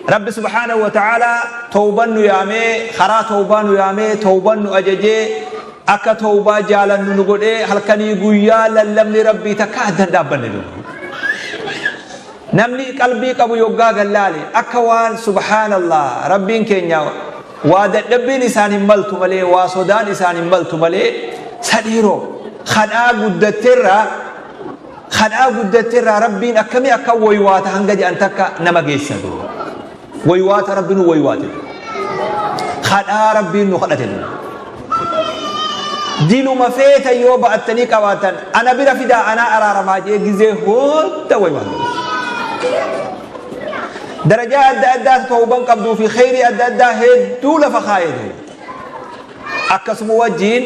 Rabbi subhaanahu wa ta'aalaa tawban nu yaamee, karaa tawbaa nu yaamee, tawban nu ajajee, akka tawbaa jaalannu nu godhee, halkanii guyyaa lallabni Rabbii takka adda hin dhaabbanne duuba. Namni qalbii qabu yoggaa gallaale akka waan subhaanallah Rabbiin keenya waa dadhabbiin isaan hin maltu malee, waa sodaan isaan hin maltu malee, sadhiiroo kadhaa guddatteerraa, Kadhaa guddatte irraa Rabbiin akkamii akka woywaata hanga jedhan takka nama geessa duuba. Woywaata Rabbi nu woywaate duuba. Kadhaa Rabbiin nu kadhate duuba. Diluma feeta yoo ba'attanii qabaatan ana bira fidaa anaa araaramaa jee gizee hunda woywaata. Darajaa adda addaa tawban qabduu fi kheyrii adda addaa hedduu lafa kaa'ee duuba. Akkasuma wajjiin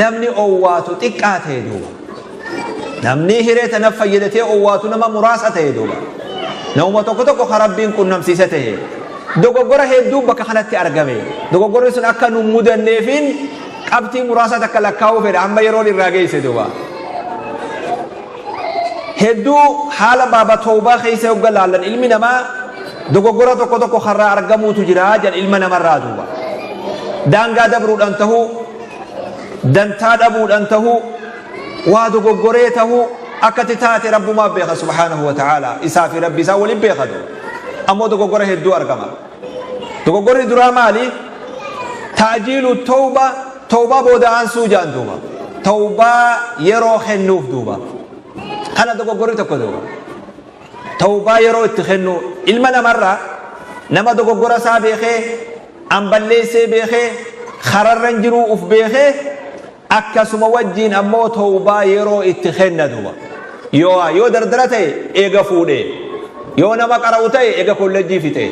namni owwaatu xiqqaa ta'e duuba. Namni hiree tana fayyadatee owwaatu nama muraasa ta'e duuba. Namuma tokko tokko kan Rabbiin qunnamsiise ta'e. Dogoggora hedduu bakka kanatti argame. Dogoggorri sun akka nu mudanneefin qabxii muraasa takka lakkaa'uu fedha amma yeroon irraa geesse duuba. Hedduu haala baaba tawbaa keessa yogga laallan ilmi namaa dogoggora tokko tokko karraa argamuutu jira jedhan ilma namarraa duuba. Daangaa dabruudhaan tahuu, dantaa dhabuudhaan tahuu, waa dogoggoree tahuu akkatti taate Rabbumaa beeka subhaanahu wa ta'ala isaa fi Rabbi isaa waliin beeka duuba. Ammoo dogoggora hedduu argama. Dogoggorri duraa maali? Ta'jiilu tawba, tawbaa booda aansuu jedhan duuba. Tawbaa yeroo kennuuf duuba. Kana dogoggorri tokko duuba. Tawbaa yeroo itti kennu ilma namarraa nama dogoggora isaa beekee an balleessee beekee kararra hin jiruu uf beekee Akkasuma wajjiin ammoo towbaa yeroo itti kenna duuba. Yoo yoo dardara ta'e eega fuudhee. Yoo nama qara'u ta'e eega kollejjii fixee.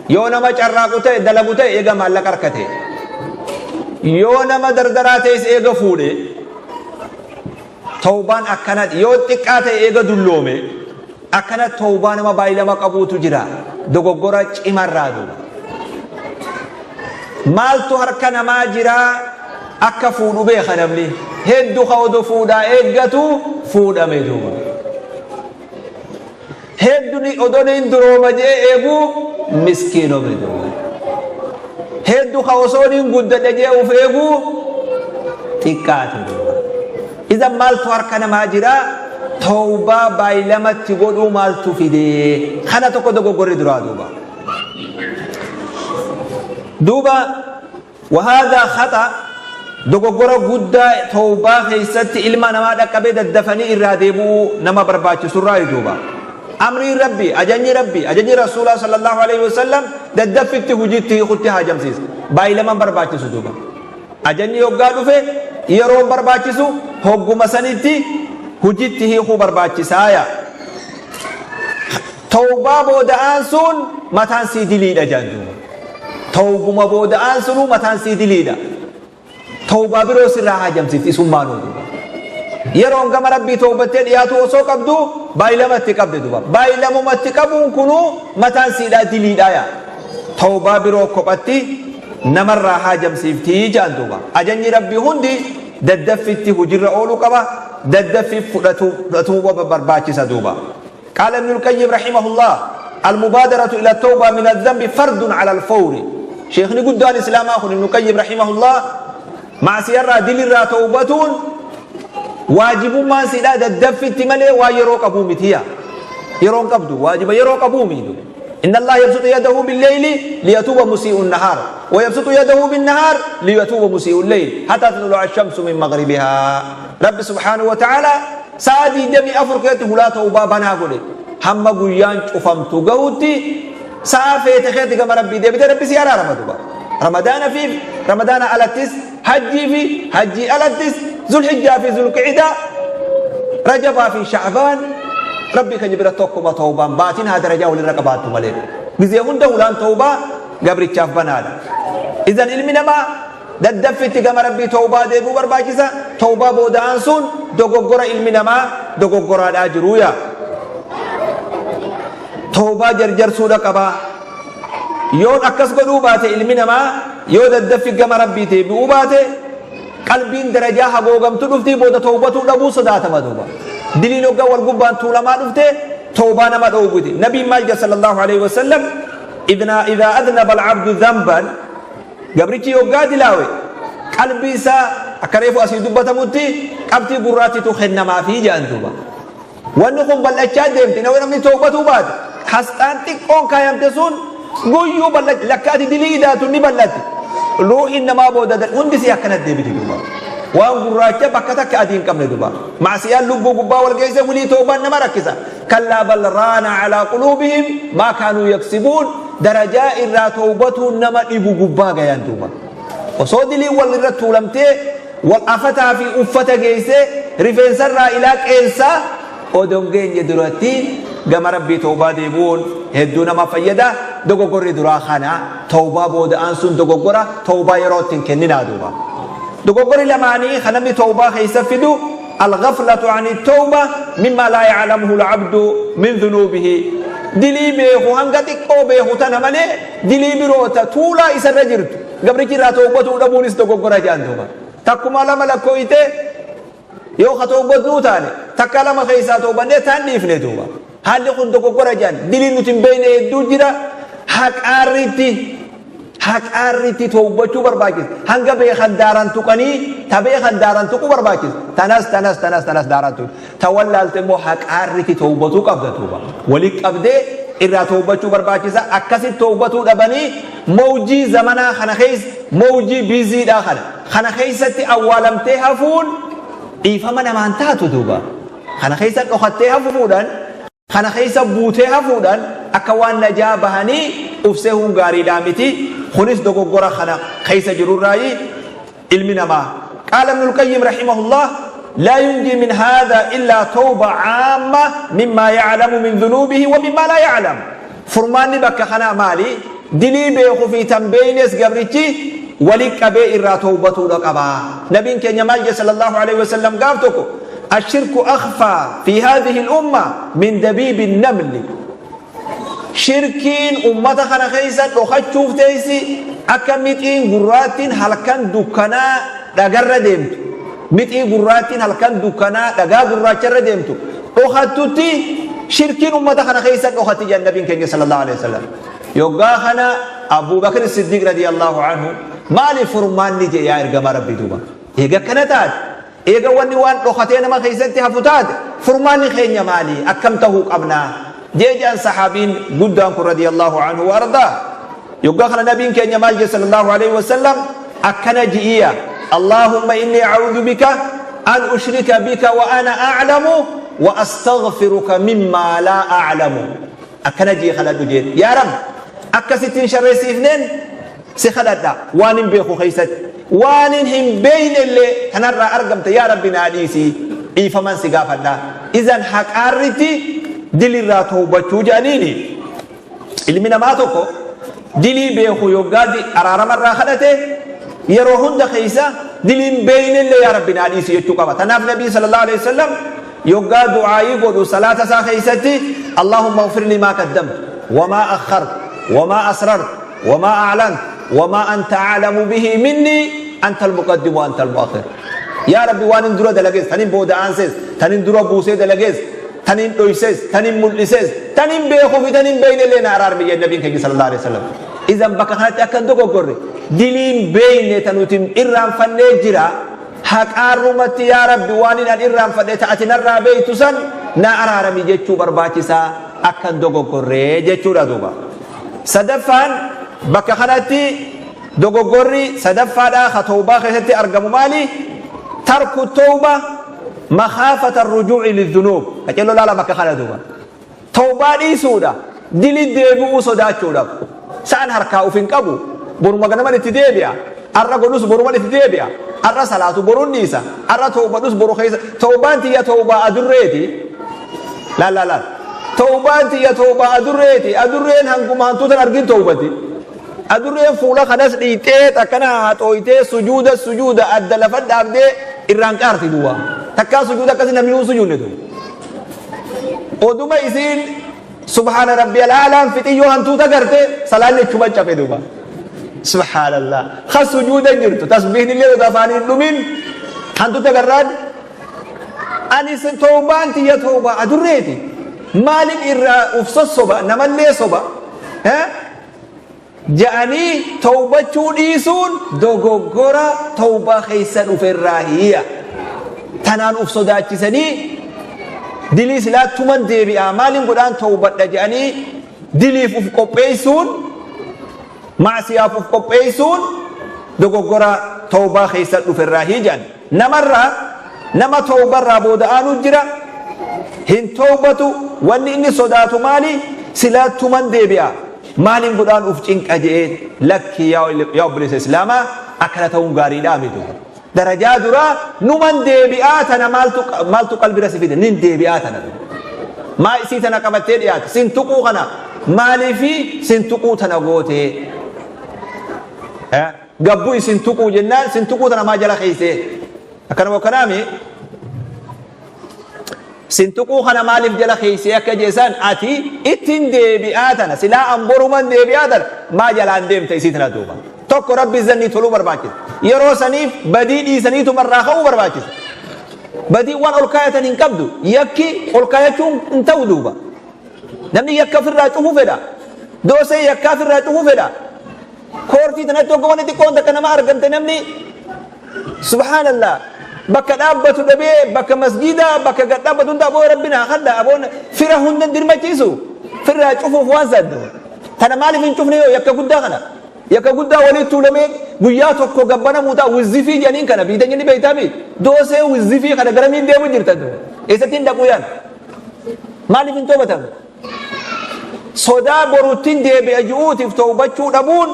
Yoo nama carraaqu ta'e dalagu ta'e eega maallaqa arkate. Yoo nama dardaraa ta'es eega fuudhee. Towbaan akkana yoo xiqqaa ta'e eega dulloome. Akkana towbaa nama baay'ilama qabuutu jira. Dogoggora cimarraa duuba. Maaltu harka namaa jira akka fuudhu beeka namni. Heddu ka odo fuudhaa eeggatu fuudhame duuba. Heddu odoo niin durooma jee eegu miskiinome duuba. Heddu ka osoo niin guddadhe jee uf eegu xiqqaate duuba. Idan maaltu harka namaa jira towbaa baay'ilamatti godhuu maaltu fide kana tokko dogoggorri duraa duuba. Duuba wahaadaa khata dogoggora guddaa towbaa keessatti ilma namaa dhaqqabee daddafanii irraa deebi'uu nama barbaachisurraa duuba. Amriin Rabbi, ajajni Rabbi, ajajni Rasuulaa sallallahu alaihi wasallam daddaffitti hujiitti hiikutti haajamsiisa. Baay'ilaman barbaachisu duuba. Ajajni yoggaa dhufe yeroon barbaachisu hogguma sanitti hujitti hiikuu barbaachisaaya. Tawbaa booda aansuun mataan sii diliidha jedhan duuba. Tawbuma booda aansunuu mataan sii diliidha. Tawbaa biroo sirraa haajamsiifti isummaanuu duuba. Yeroon gama Rabbii tawbattee dhiyaatuu osoo qabdu baay'ilama itti qabde duuba. Baay'ilamuma itti qabuun kunuu mataan siidhaa diliidha yaa. Tawbaa biroo kophatti namarraa haajamsiifti jedhan duuba. Ajajni Rabbii hundi daddaffitti hujirra ooluu qaba, daddaffi fudhatuu barbaachisa duuba. Qaala Ibnul Qayyim rahimahullah, Al-mubaadaratu ila tawbaa min adh-dhanbi fardun ala al-fawri. Sheekhni guddaan Islaamaa kun Ibnul Qayyim rahimahullah ma'siyarraa dilirraa tawbatuun waajibummaan siidhaa daddaffitti malee waan yeroo qabuu mitiya. Yeroon qabdu waajiba yeroo qabuu miidu. Inna Allah yabsutu yadahu bil-layli liyatuuba musii'u an-nahaar wa yabsutu yadahu bin-nahaar liyatuuba musii'u al-layl hatta tatlu'a ash-shamsu min maghribihaa. Rabbi subhaanahu wa ta'ala sa'a 24 keessatti hulaa tawbaa banaa godhe. Hamma guyyaan cufamtu gahutti sa'a feete keetti gama Rabbii deebitee Rabbi si araarama duba. Ramadaana fi Ramadaana alattis, hajjii fi hajjii alattis, Zulhijjaa fi Zulqi'idaa, Rajabaa fi Sha'baan Rabbii keenya bira tokkuma tawbaan baatiin haa darajaa walirra qabaattu malee. Gizee hunda hulaan tawbaa gabrichaaf banaadha. Idan ilmi namaa daddaffitti gama Rabbii tawbaa deebi'uu barbaachisa. Tawbaa booda aansuun dogoggora ilmi namaa dogoggoraadhaa jiruu yaa. Tawbaa jarjarsuudha qabaa. Yoon akkas godhuu baate ilmi namaa yoo daddaffi gama Rabbii deebi'uu baate qalbiin darajaa hagoogamtu dhuftii booda tawbatuu dhabuu sodaatama duuba. Diliin hoggaa wal gubbaan tuulamaa dhufte tawbaa nama dhoowwiti. Nabiin maal jedha sallallahu alaihi wasallam? Idhaa adnaba al'abdu dhanban, gabrichi yoggaa dilaawe, qalbii isaa akka reefu asii dubbatamutti qabxii gurraattitu kennamaafii jedhan duuba. Wanni kun bal'achaa deemti. Nama namni tawbatuu baate hasxaan xiqqoon kaayamte sun guyyuu bal'achi lakka ati dilii idaatu ni bal'atti. Ruuhiin namaa booda hundi si akkana deebiti duuba. Waan gurraacha bakka takka adii hin qabne duuba. Ma'siyaan lubbuu gubbaa wal geesse wilii tawbaan nama rakkisa. Kallaa bal raana alaa quluubihim maa kaanuu yaksibuun, darajaa irraa tawbatuun nama dhibu gubbaa gayan duuba. Osoo diliin wal irra tuulamtee wal afataa fi uffata geessee rifeensarraa ilaa qeensaa odoo hin geenye duratti gama Rabbii tawbaa deebi'uun hedduu nama fayyada. Dogoggorri duraa kana, tawbaa booda'aan sun dogoggora, tawbaa yeroo itti hin kenninaa duuba. Dogoggorri lamaanii kan namni tawbaa keessa fidu al-ghaflatu ani tawba mimma laa ya'lamuhu al-abdu min dhunuubihi. Dilii beeku hanga xiqqoo beeku tana malee dilii biroo ta tuulaa isarra jirtu gabrichi irraa tawbatuu dhabuunis dogoggora jedhan duuba. Takkuma lama lakkooytee yoo ka tawbatnuu taane takka lama keessaa tawbannee taan dhiifne duuba. Haalli kun dogoggora jedhan. Dilii nuti hin beekne hedduu jira. Haqaarritti haqaarritti tawbachuu barbaachisa. Hanga beekan daaran tuqanii ta beekan daaran tuquu barbaachisa. Tanas tanas tanas tanas daaran tuqu. Ta wallaalte immoo haqaarritti tawbatuu qabda duuba. Wali qabdee irraa tawbachuu barbaachisa. Akkasitti tawbatuu dhabanii mawjii zamanaa kana keessa, mawjii biiziidhaa kana keessatti awwaalamtee hafuun dhiifama namaan taatu duuba. Kana keessa dhokattee hafuudhaan, kana keessa buutee hafuudhaan akka waan najaa bahanii uf sehuun gaariidhaa miti. Kunis dogoggora kana keessa jirurraayi ilmi namaa. Qaala Ibnul Qayyim rahimahullah: laa yunjii min haadha illaa tawba caamma mimmaa ya'lamu min dhunuubihi wa mimmaa laa ya'lam. Furmaanni bakka kanaa maali? Dilii beeku fi tan beeynes gabrichi wali qabee irraa tawbatuudha qaba. Nabiin keenya maal jedhe sallallahu alaihi wasallam gaaf tokko? Ashirku akhfaa fi haadhihi al-umma min dabiibi namli. Shirkiin ummata kana keessa dhokachuuf teessi akka mixiin gurraattiin halkan dukkanaa dhagarra deemtu. Mixii gurraattiin halkan dukkanaa dhagaa gurraacharra deemtu dhokattutti shirkiin ummata kana keessa dhokatti jedhan nabiin keenya sallallahu alaihi wasallam. Yoggaa kana Abuu Bakr Siddiq radiyallahu anhu maali furmaanni jedhe yaa ergamaa Rabbii duuba. Eega akkana taate, eega wanni waan dhokatee nama keessatti hafu taate, furmaanni keenya maali, akkam tahuu qabnaa jee jedhan sahaabiin guddaan kun radiyallahu anhu wa ardaa. Yoggaa kana nabiin keenya maal jedhe sallallahu alaihi wasallam? Akkana ji'iya: Allahumma inni a'udhu bika an ushrika bika wa ana a'lamu wa astaghfiruka mimma laa a'lamu. Akkana ji'i kadhadhu jeen: yaa Rabbi, akkasitti hin sharreessiifneen si kadhadha, waan hin beeku keessatti, waan hin beeyne illee kanarraa argamte yaa Rabbi naa dhiisi, dhiifaman si gaafadha. Izan haqaarritti dilirraa tawbachuu jedhaniini. Ilmi namaa tokko dilii beeku yoggaa araaramarraa kadhate yeroo hunda keessa diliin beeyne illee yaa Rabbi naa dhiisi jechuu qaba. Tanaaf Nabii sallallahu alaihi wasallam yoggaa du'aayii godhu salaata isaa keessatti: Allahumma ighfir li maa qaddamtu wa maa akhartu wa maa asrartu wa maa a'lantu wa maa anta a'lamu bihi minni, anta al-muqaddim wa anta al-mu'akhir. Yaa Rabbi, waan hin dura dalagees, tanin booda aansees, tanin dura buusee dalagees, tanin dhoysees, tanin mul'isees, tanin beekuu fi tanin beeyne illee na araarmi jedhe nabiin keenya sallallahu alaihi wasallam. Idan bakka kanatti akka hin dogoggorre, diliin beeyne ta nuti irraanfannee jira, haqaarrumatti yaa Rabbi, waan hin an irraanfadhe ta ati narraa beeytu san na araarami jechuu barbaachisaa, akka hin dogoggorree jechuudha duuba. Sadaffaan bakka kanatti dogoggorri sadaffaadhaa ka tawbaa keessatti argamu maali? Tarku tawba makhaafata rujuu'i lidhunuub. Qaceelloo laala bakka kana duuba. Tawbaa dhiisuudha dili deebi'uu sodaachuudhaaf. Sa'an harkaa uf hin qabu, boruma ganaman itti deebi'a. Arra godhus boruman itti deebi'a. Arra salaatu borun dhiisa. Arra tawbadhus boru keessa tawbaan tiyya tawbaa adurreeti. Laal laal laal, tawbaan tiyya tawbaa adurreeti. Adurreen hanguma hantuutan argin tawbati. Adurreen fuula kanas dhiixxee akkana haxooytee sujuuda sujuuda adda lafa dhaabdee irraan qaarti duwwaa. Takkaa sujuuda akkasii namni nuun sujuudne tu. Oduma isiin subhaana rabbi alaalaan fixiyyoo hantuuta garte salaanni achuma cafe duuba. Subhaanallah. Ka sujuuda jirtu tasbiihni illee odoo afaanii hin dhumin hantuuta garraan ani tawbaan tiyya tawbaa adurreeti. Maalin irraa uf sossoba, namallee soba. Ja'anii tawbachuu dhiisuun dogoggora tawbaa keessa dhuferraa hiya. Tanaan uf sodaachisanii dilii silaa tuman deebi'aa maaliin godhaan tawbadha ja'anii diliif uf qopheessuun, ma'siyaaf uf qopheessuun dogoggora tawbaa keessa dhuferraa hii ja'an. Namarraa nama tawbarraa booda aanu jira, hin tawbatu. Wanni inni sodaatu maali? Silaa tuman deebi'a, maaliin godhaan uf cinqa je'ee. Lakki yaa obboleessa islaamaa, akkana ta'uun gaariidhaa miti. Darajaa duraa numan deebi'aa tana maaltu maaltu qalbira si fide? Nin deebi'aa tana maa isii tana qabattee dhiyaate? Sin tuquu kana maaliifi sin tuquu tana gootee? Gabbu isin tuquu jennaan sin tuquu tana maa jala keeysee? Akkanuma akkanaami sin tuquu kana maaliif jala keeysee akka jeesan? Ati ittiin deebi'aa tana, silaa an boruman deebi'aa tana maa jalaan deemta isii tana duuba? Tokko rabbi zannii toluu barbaachisa. Yeroo saniif badii dhiisaniitumarraa ka'uu barbaachisa. Badii waan ol kaayatan hin qabdu. Yakki ol kaayachuun hin ta'u duuba. Namni yakka ofirraa cufuu fedha. Doosee yakkaa ofirraa cufuu fedha. Koortii tanatti hogga wanni xiqqoon takka nama argamte, namni subhaanallah bakka dhaabbatu dhabee, bakka masjiidaa bakka gad dhaabbatu hunda, aboo rabbi naa kadha, aboon fira hunda dirmachiisu firraa cufuuf waan saddu tana maaliif hin cufne? Yoo yakka guddaa kana, yakka guddaa walii tuulamee guyyaa tokko gabbanamuu ta'a. Wizzifii jedhaniin kana biitanya ni beektaami. Doosee wizzifii kana garamiin deemu jirtan? Eessatti hin dhaquu yaan? Maaliif hin toobatamne? Sodaa boruttin deebi'a ju'uutiif towbachuu dhabuun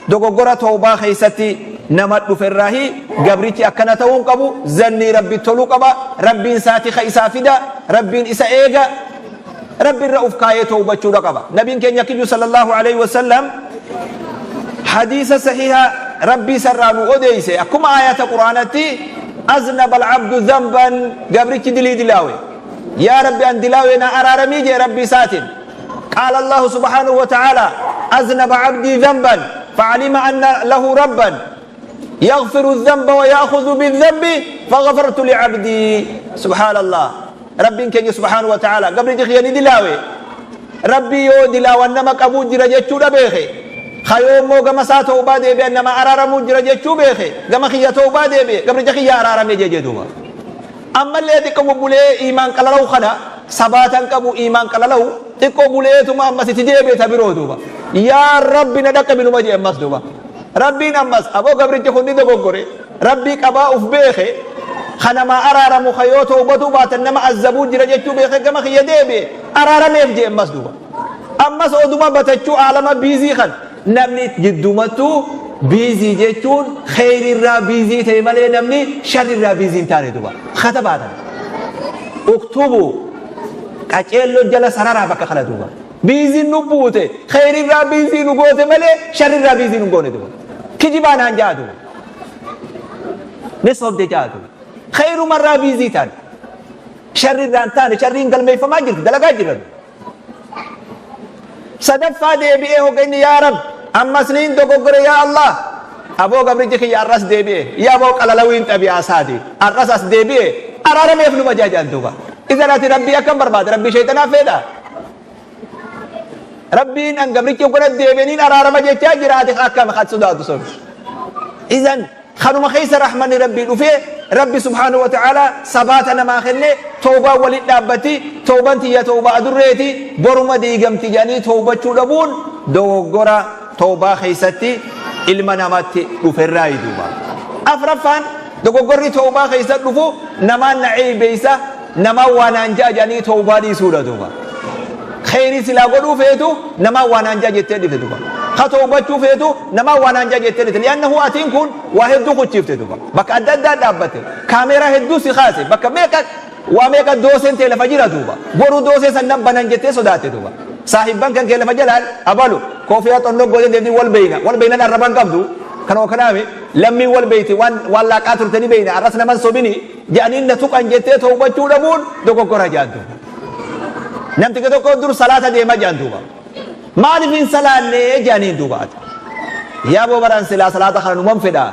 dogoggora towbaa keessatti nama dhuferraahi. Gabrichi akkana ta'uu hin qabu. Zannii rabbi toluu qaba. Rabbiin isaa tika isaa fida, rabbiin isa eega, rabbi irra uf kaayee towbachuudha qaba. Nabiin keenya kiyyu sallallahu alaihi wasallam hadiisa sahiha rabbii isarraa nu odeeyse, akkuma aayata quraanatti: aznaba alcabdu dhanban, gabrichi dilii dilaawe, yaa rabbi an dilaawee na araaramii jee rabbii isaatiin. Qaala allahu subhaanahu wa ta'ala: aznaba cabdii dhanban fa'alima anna lahu rabban yaghfiru dhanba wa ya'khudhu bidhanbi faghafartu li'abdii. Subhaanallah, rabbiin keenya subhaanahu wa ta'ala gabrichi kiyya ni dilaawe, rabbii yoo dilaawan nama qabuu jira jechuudha beeke, kayoo immoo gama isaa tawbaa deebi'an nama araaramuu jira jechuu beeke, gama kiyya tawbaa deebi'e, gabricha kiyya araarame jee duuba. Ammallee xiqqo bubbulee iimaan qalalawu kana sabaatan qabu, iimaan qalalawu xiqqoo buleetuma ammas itti deebi'e ta biroo duuba. Yaa rabbi na dhaqqabi numa jee ammas duuba. Rabbiin ammas aboo gabrichi kun ni dogoggore, rabbii qabaa uf beeke, kanamaa araaramu, ka yoo tawbatuu baatan nama azzabuu jira jechuu beeke, gama kiyya deebi'e, araarameef jee ammas duuba. Ammas oduma batachuu aalama biizii kan namni jiddumattuu biizii jechuun kheyrirraa biizii ta'e malee namni sharrirraa biizii hin taane duba. Katabaatan. Uktubu qaceelloo jala sararaa bakka kana duuba. Biiziin nu buute kheyrirraa biizii nu goote malee sharrirraa biizii nu goone duuba. Kijibaa naan ja'a duuba. Ni sobde ja'a duuba. Kheyrumarraa biizii taane. Sharrirraa hin taane, sharriin galmeeffamaa jirti, dalagaa jirra duuba. Sadaffaa deebi'ee hogga inni yaa Rabbi ammas niin dogoggore, yaa Allah aboo gabrichi kiyya arras deebi'e, yaa aboo qalalawiin xabi'aa isaati arras as deebi'e, araarameef numa jaajaan duuba. Idan ati rabbii akkam barbaada? Rabbii shayxanaa feedha? Rabbiin an gabrichi hoggana deebi'aniin araarama jechaa jira, ati akkam kan sodaatu sun? Idan kanuma keessa rahmanni rabbii dhufee, rabbi subhaanahu wa ta'ala sabaata namaa kenne. Tawbaan walit dhaabbatti. Tawban tiyya tawbaa adurreeti, boruma diigamti jedhanii tawbachuu dhabuun dogoggora tawbaa keessatti ilma namatti dhuferraayi duuba. Afraffaan dogoggorri tawbaa keessatti dhufu namaan na ceeybeeysa, namaan waa naan ja'a jedhanii tawbaa dhiisuudha duuba. Kheyrii silaa godhuu feetu namaan waa naan ja'a jettee dhifte duuba. Ka tawbachuu feetu namaan waa naan ja'a jettee dhifte. Li'annahu atiin kun waa hedduu kuchiifte duuba. Bakka adda addaa dhaabbate. Kaameeraa hedduu si kaase. Bakka meeqa waa meeqa dooseen tee lafa jira duuba. Boruu doosee san nan banan jettee sodaatte duuba. Saahibban kan kee lafa jalaan abalu koofiyaa xonnoo gootee deemtee wal beeyna. Wal beeynan arraban qabdu. Kanuma kanaami lammiin wal beeyti, waan waan laaqaa turte ni beeyna, arras naman sobini jedhanii na tuqan jettee tawbachuu dhabuun dogoggora jedhan duuba. Namticha tokko dur salaata deema jedhan duuba. Maaliif hin salaanne jedhaniin duuba ati. Yaa boo baran silaa salaata kana numan fedha.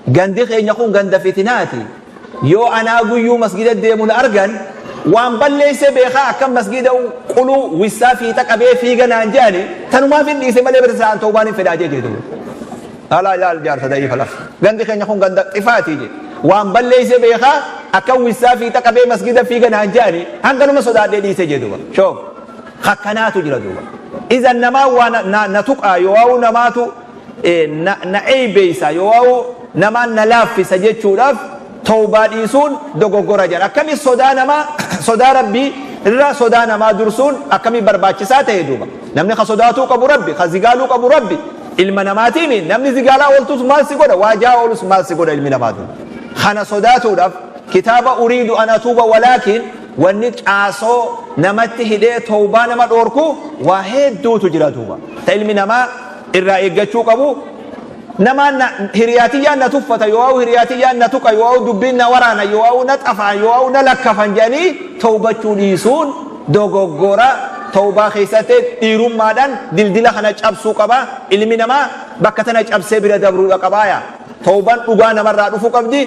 Gandi keenya kun ganda fitinaati. Yoo anaa guyyuu masgida deemu na argan Waan balleeyse beekaa akkam masgiida quluu wissaa fiixa qabee fiiga naan je'ani tanumaaf hin dhiise malee bata sa'aan tawbaan hin fedhaa jee jee duuba. Alaa ilaal jaarsa da'iifa lafa. Gandi keenya kun ganda xifaati jee. Waan balleeyse beekaa akkam wissaa fiixa qabee masgiida fiiga naan je'ani hanganuma sodaadhee dhiise jee duuba. Shoof. Kakkanaatu jira duuba. Izan namaa waa na tuqaa yoo namaatu na eeybeeysa yoo'u namaan na laaffisa jechuudhaaf tawbaa dhiisuun dogoggora jedhan. Akkami sodaa namaa sodaa Rabbii irra sodaa namaa dursuun akkami barbaachisaa ta'e duuba. Namni ka sodaatuu qabu Rabbi, ka zigaaluu qabu Rabbi. Ilma namaatiimi namni zigaalaa ooltus maal si godha, waa jaa oolus maal si godha ilmi namaa duuba. Kana sodaatuudhaaf kitaaba uriidu an atuuba walaakiin wanni caasoo namatti hidhee tawbaa nama dhoorku waa hedduutu jira duuba. Ta ilmi namaa irraa eeggachuu qabu namaan na hiriyaa tiyyaan na tuffata yoo'au hiriyaa tiyyaan na tuqa yoo'au dubbiin na waraana yoo'au na xafaan yoo'au na lakkafan jedhanii towbachuu dhiisuun dogoggora. Towbaa keessatti dhiirummaadhaan dildila kana cabsuu qaba. Ilmi namaa bakka tana cabsee bira dabruudha qabaaya. Towbaan dhugaa namarraa dhufuu qabdi.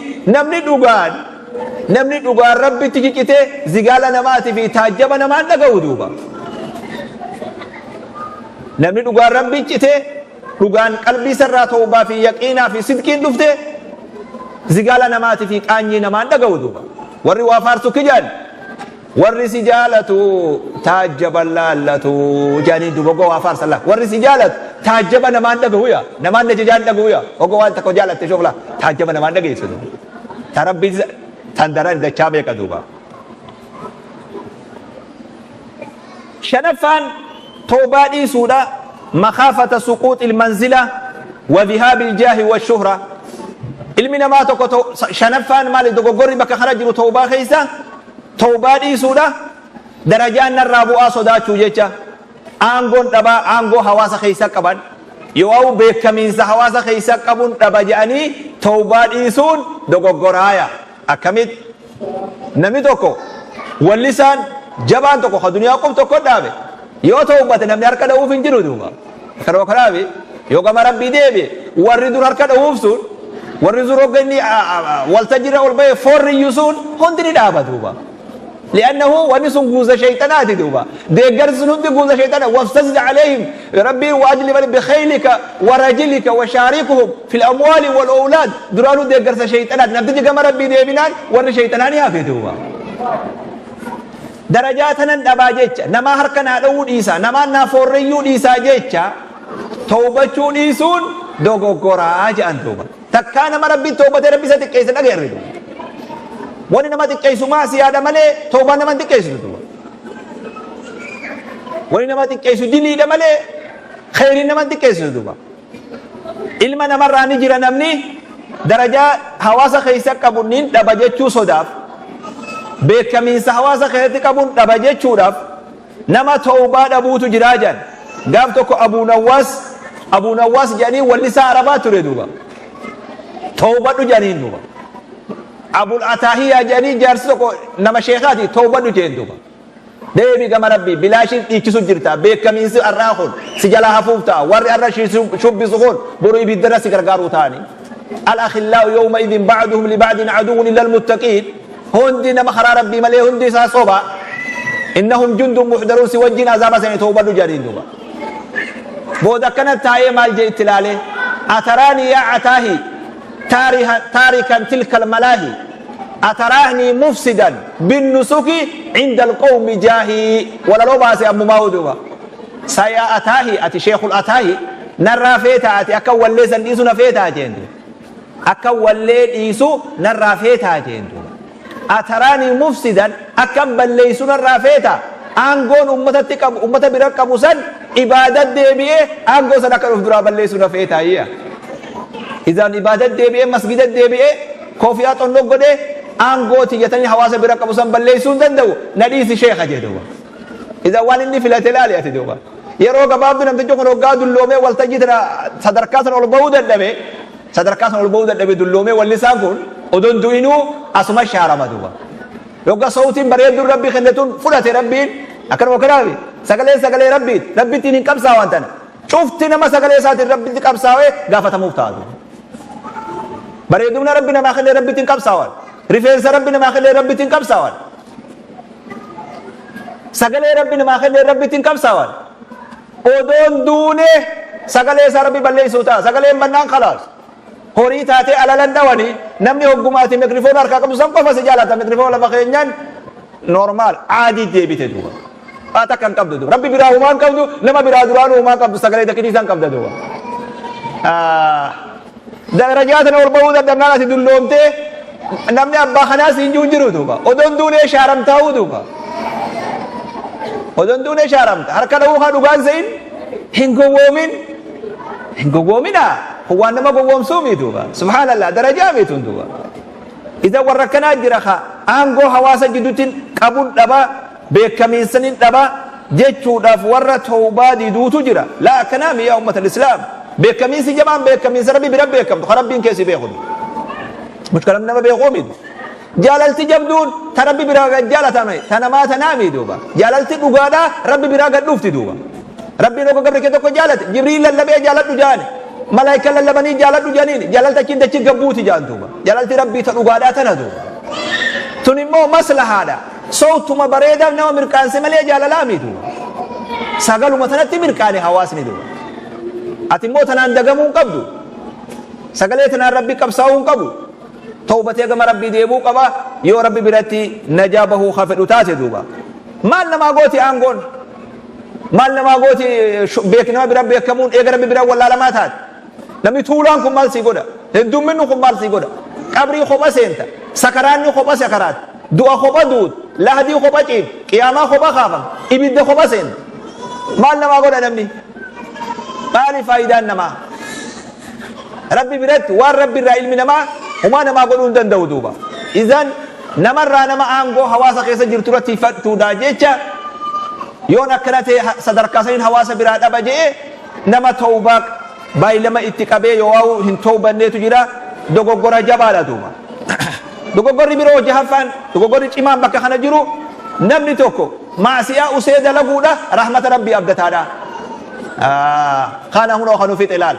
Namni dhugaan Rabbitti cicitee zigaala namaatii fi taajjaba namaan dhaga'u duuba. Namni dhugaan Rabbi citee dhugaan qalbii isarraa tawbaa fi yaqiinaa fi sidqiin dhufte zigaala namaatii fi qaanyii namaan dhaga'u duuba. Warri waa faarsu kijaan warri si jaalatu taajjaba laallatu jaanii duuba ogoo waa faarsan laa. Warri si jaalatu taajjaba namaan dhaga'u yaa, namaan na jajaan dhaga'u yaa. Ogoo waan tokko jaalatte shofla taajjaba namaan dhageessu duuba. Ta Rabbi tan daran dachaa meeqa duuba. Shanaffaan tawbaa dhiisuudha makhaafata suquuxil manzila wa dhihaabil jaahi wa shuhra. Ilmi namaa tokko shanaffaan maali dogoggorri bakka kana jiru tawbaa keessa tawbaa dhiisuudha darajaan narraa bu'aa sodaachuu jecha, aangoon dhabaa, aangoo hawaasa keessa qaban yoo beekamiinsa hawaasa keessa qabuun dhaba jedhanii tawbaa dhiisuun dogoggoraaya. Akkamitti namni tokko wallisaan jabaan tokko ka duniyaa qub tokko dhaabe yoo tawbate namni harka dha'uuf hin jiru duuba. Kanuma kanaafi yoo gama Rabbii deebi'e warri dur harka dha'uuf sun, warri dur hogga inni waltajjiirra ol ba'e foorriyyu sun hundi ni dhaaba duuba. Li'annahu wanni sun guuza shayxanaati duuba. Deeggarsi sun hundi guuza shayxana. Wafsazid alayhim Rabbiin waajlib bikhaylika wa rajilika wa shaarikuhum fil amwaali wal awlaad. Duraanuu deeggarsa shayxanaati. Namtichi gama Rabbii deebinaan warri shayxanaa ni hafe duuba. Darajaa tanan dhabaa jecha namaa harka naa dha'uu dhiisaa, namaan naa foorreyyuu dhiisaa jecha tawbachuu dhiisuun dogoggoraa jedhan duuba. Takkaa nama Rabbiin tawbatee Rabbi isa xiqqeesse dhageerre duuba. Wani nama xiqqeessu maasiyaadha malee tawbaan nama hin xiqqeessitu duuba. Wani nama xiqqeessu diliidha malee kheyriin nama hin xiqqeessitu duuba. Ilma namarraa ni jira namni darajaa hawaasa keessa qabu nin dhaba jechuu sodaaf, beekamiinsa hawaasa keessatti qabuun dhaba jechuudhaaf nama tawbaa dhabuutu jiraa jedhan. Gaaf tokko Abuu Nawwaas, Abuu Nawwaas jedhanii wallisaa Arabaa ture duuba. Tawbadhu jedhaniin duuba. Abul Ataahiyaa jedhanii jaarsi tokko nama sheekaati, tawbadhu jeen duuba. Deebi gama Rabbii, bilaashiin dhiichisu jirta, beekamiinsi har'aa kun si jalaa hafuuf ta'a, warri har'a shubbisu kun boru ibiddarra si gargaaruu ta'anii. Al-akhillaa'u yawma idin ba'duhum li ba'din aduwwun illa al-muttaqiin. Hundi nama karaa Rabbii malee hundi isaa soba. Innahum jundun muhdaruun, si wajjin azaaba sanii tawbadhu jedhaniin duuba. Booda akkana taa'ee maal jee itti ilaalee, ataraani yaa ataahi taarikan tilka almalaahi ataraahni mufsidan binnusuki cinda alqawmi jaahii. Walaloo baase ammumaa duuba. Sayaa ataahi, ati sheekul ataahi narraa feetaa, ati akka wallee san dhiisu na feetaa jeen duuba. Akka wallee dhiisu narraa feetaa jeen duuba. Ataraanii mufsidan, akkan balleessu narraa feeta, aangoon ummatatti qabu, ummata bira qabu san ibaadat deebi'ee aangoo san akka dhuf duraa balleessu na feetaa iyya. Izaan ibaadat deebi'ee masgida deebi'ee koofiyaa xonnoo godhee aangoo tiyyatanii hawaasa bira qabu san balleessuu hin danda'u, na dhiisi sheekha jee duuba. Izaan waan inni filate laali ati duuba. Yeroo gabaabdu namtichi kun hoggaa dulloomee waltajjii tana sadarkaa sana ol bahuu dadhabe, sadarkaa sana ol bahuu dadhabe dulloomee, wallisaan kun odoon du'inuu asuma shaarama duuba. Yogga sawtiin bareedduun Rabbi kenne tun fudhate Rabbiin akkanuma kanaafi sagaleen sagalee Rabbiiti, Rabbittiin hin qabsaawaan tana. Cufti nama sagalee isaatiin Rabbitti qabsaawee gaafatamuuf ta'a duuba. Bareedumna Rabbi namaa kenne Rabbitti hin qabsaawan. Rifeensa Rabbi namaa kenne Rabbitti hin qabsaawan. Sagalee Rabbi namaa kenneen Rabbitti hin qabsaawan. Odoon duune sagalee isaa Rabbi balleessuu ta'a. Sagaleen bannaan khalaas. Horii taatee alalan dhawani namni hogguma ati mikrifoona harkaa qabdu san qofa si jaalata. Mikrifoona lafa keenyaan normaal caadii deebite duuba. Waa takka hin qabdu duuba. Rabbi biraa humaa hin qabdu, nama biraa duraanuu humaa hin qabdu, sagalee takkitii san qabda duuba. Darajaa tana ol bahuu dadhabnaan ati dulloomtee namni abbaa kanaa siin jiru jiru duuba. Odoon duunee shaaramtaa'uu duuba. Odoon duunee shaaramta. Harka dhahuu haa dhugaan se'in hin gowwoomin. Hin gowwoominaa. Kun waan nama gowwoomsuu mii duuba. Subhaanallah darajaa miituun duuba. Idan warra akkanaa jira ka aangoo hawaasa jidduutti qabun dhaba beekamiinsanin dhaba jechuudhaaf warra tawbaa diduutu jira. Laa akkanaa mi yaa ummata islaam. Beekamiinsi jabaan beekamiinsa Rabbi bira beekamtu ka Rabbiin keessi beeku. Mushkila nama beekuu miti. Jaalalti jabduun ta Rabbi biraa gad jaalatame ta namaa tanaa mi duuba. Jaalalti dhugaadhaa Rabbi biraa gad dhufti duuba. Rabbiin hogga gabri kee tokko jaalate Jibriil lallabee jaaladhu jaani. Malaayika lallabanii jaaladhu jaaniin jaalalti achiin dachii gabbuuti jaan duuba. Jaalalti Rabbii ta dhugaadhaa tana duuba. Tun immoo maslahaadha. Sowtuma bareedaaf nama mirqaanse malee jaalalaa mi duuba. Sagaluma tanatti mirqaane hawaasni duuba. Ati immoo tanaan dagamuu hin qabdu. Sagalee tanaan Rabbi qabsaa'uu hin qabu. Tawbatee gama Rabbii deebi'uu qaba yoo Rabbi biratti najaa bahuu ka fedhu taate duuba. Maal namaa gooti aangoon? Maal namaa gooti beek nama bira beekamuun eega Rabbi bira wallaalamaa taate? Namni tuulaan kun maal sii godha? Heddumminni kun maal sii godha? Qabrii kopha seenta. Sakaraanni kopha sakaraati. Du'a kopha duut. Lahdii kopha ciifta. Qiyaamaa kopha kaafamta. Ibidda kopha seenta. Maal namaa godha namni? Maali faayidaan namaa? Rabbi biratti waan Rabbi irraa ilmi namaa humaa namaa godhuu hin danda'u duuba. Izan namarraa nama aangoo hawaasa keessa jirtu irratti tiifadhuudhaa jecha yoon akkana ta'e sadarkaa saniin hawaasa biraa dhaba je'e nama tawbaa baay'ilama itti qabee yoo waa'u hin tawbanneetu jira, dogoggora jabaadha duuba. Dogoggorri biroo jahaffaan, dogoggorri cimaan bakka kana jiru, namni tokko maasiyaa usee dalaguudha rahmata Rabbii abdataadha. Kana hunoo kanu fixe laal.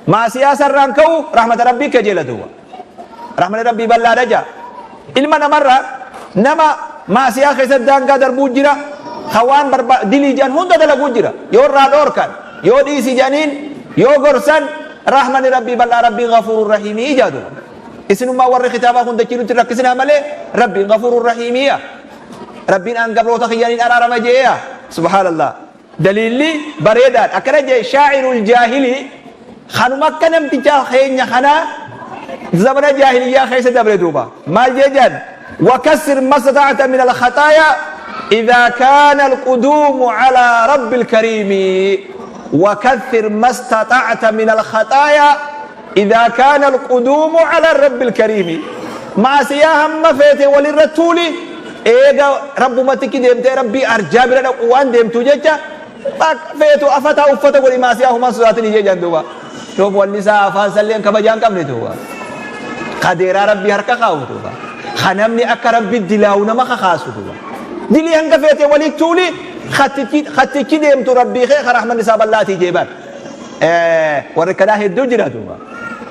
Maasiyaa sarraan ka'u rahmata Rabbii kajeela duuba. Rahmanni Rabbii bal'aadha jaa. Ilma namarraa nama maasiyaa keessatti daangaa darbuu jira. Ka waan barba dilii jedhan hunda dalaguu jira. Yoo irraa dhoorkan, yoo dhiisi jedhaniin, yoo gorsan, rahmanni Rabbii bal'aa, Rabbiin ghafuurur rahiimii jaa duuba. Isinummaa warri kitaabaa kun dachii nutti rakkisinaa malee Rabbiin ghafuurur rahiimiya. Rabbiin an gabroota kiyyaniin araarama jeeya. Subhaanallah. Daliilli bareedaadha. Akkana jee shaa'irul jaahilii, kanuma akka namticha keenya kanaa zamana jaahiliyyaa keessa dabre duuba. Maal jee jedhan? Wakassir mastata'ta min al-khataaya idhaa kaana al-quduumu alaa rabbil kariimi. Wakassir mastata'ta min al-khataaya idhaa kaana al-quduumu alaa rabbil kariimi. Maasiyaa hamma feete walirra tuuli, eega rabbumatti deemtee Rabbii arjaa bira dhaqu waan deemtuu jecha bakka feetu afataa uffata godhi, maasiyaa humaan sodaatin ijee jedhan duuba. Doof wallisaa afaan salleen kabajaa hin qabne duuba. Kadeeraa Rabbii harka kaa'u duuba. Ka namni akka Rabbi dilaawu nama kakaasu duuba. Dilii hanga feete walii tuuli, kattichi deemtu Rabbii kee ka rahmanni isaa bal'aatii jee bar. Warri kanaa hedduu jira duuba.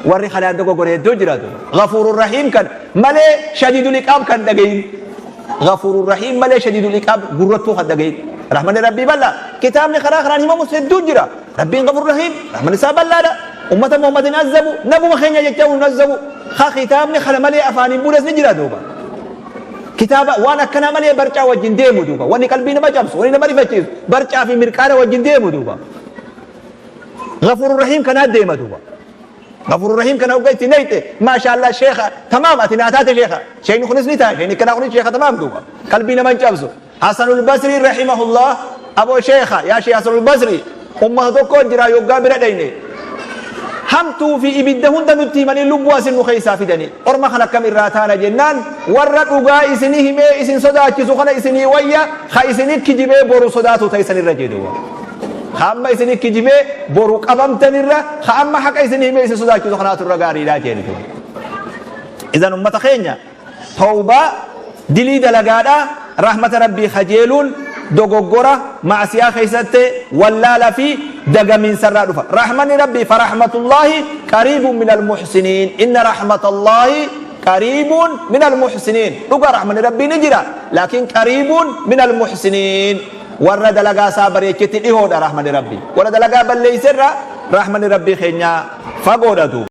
Warri kanaan dogoggore hedduu jira duuba. Ghafuurur Rahiim kan malee shadiidul iqaab kan dhagayin. Ghafuurur Rahiim malee shadiidul iqaab gurrattuu kan dhagayin. Rahmanni Rabbii bal'aa. Kitaabni karaa karaan himamus hedduu jira. Rabbiin Ghafuurur Rahiim, rahmanni isaa bal'aadha. Ummata Muhammad hin azzabu, nabuma keenya jecha hin azzabu. Ka kitaabni kana malee afaan hin buunes ni jira duuba. Kitaaba waan akkanaa malee barcaa wajjin deemu duuba. Wanni qalbii nama cabsu, wanni nama rifachiisu, barcaa fi mirqaana wajjin deemu duuba. Ghafuurur Rahiim kanaa deema duuba. Ghafuurur Rahiim kana hogga itti nayxe, maashaallah, sheekha tamaam, ati naa taate sheekha. Sheekni kunis ni ta'a, sheekni kanaa kunis sheekha tamaam duuba. Qalbii nama hin cabsu. Hasanul Basrii rahimahullah, aboo sheekha, yaa sheekh Hasanul Basrii, ummata tokko jira yoggaa bira dhayne. Hamtuu fi ibidda hunda nutti himanii lubbuu asin nu keessaa fidanii. Orma kan akkam irraa taana jennaan, warra dhugaa isinii himee isin sodaachisu kana isinii wayya ka isinii kijibee boru sodaatu ta'e sanirra jedhu. Ka amma isinii kijibee boru qabamtanirra ka amma haqa isinii himee isin sodaachisu kanaatu irra gaariidha jedhu. Idan ummata keenya, tawbaa dilii dalagaadha rahmata Rabbii kajeeluun dogoggora ma'asiyaa keessatti wallaala fi dagamiinsarraa dhufa. Rahmanni Rabbii, farahmatullaahi qariibun minal muhsiniin, inna rahmatallahi Qariibuun min almuhsiniin. Dhugaa rahmanni Rabbii ni jira, laakiin qariibuun min almuhsiniin, warra dalagaa isaa bareechetti dhihoodha rahmanni Rabbii. Warra dalagaa balleeyserra rahmanni Rabbii keenyaa fagoodha duuba.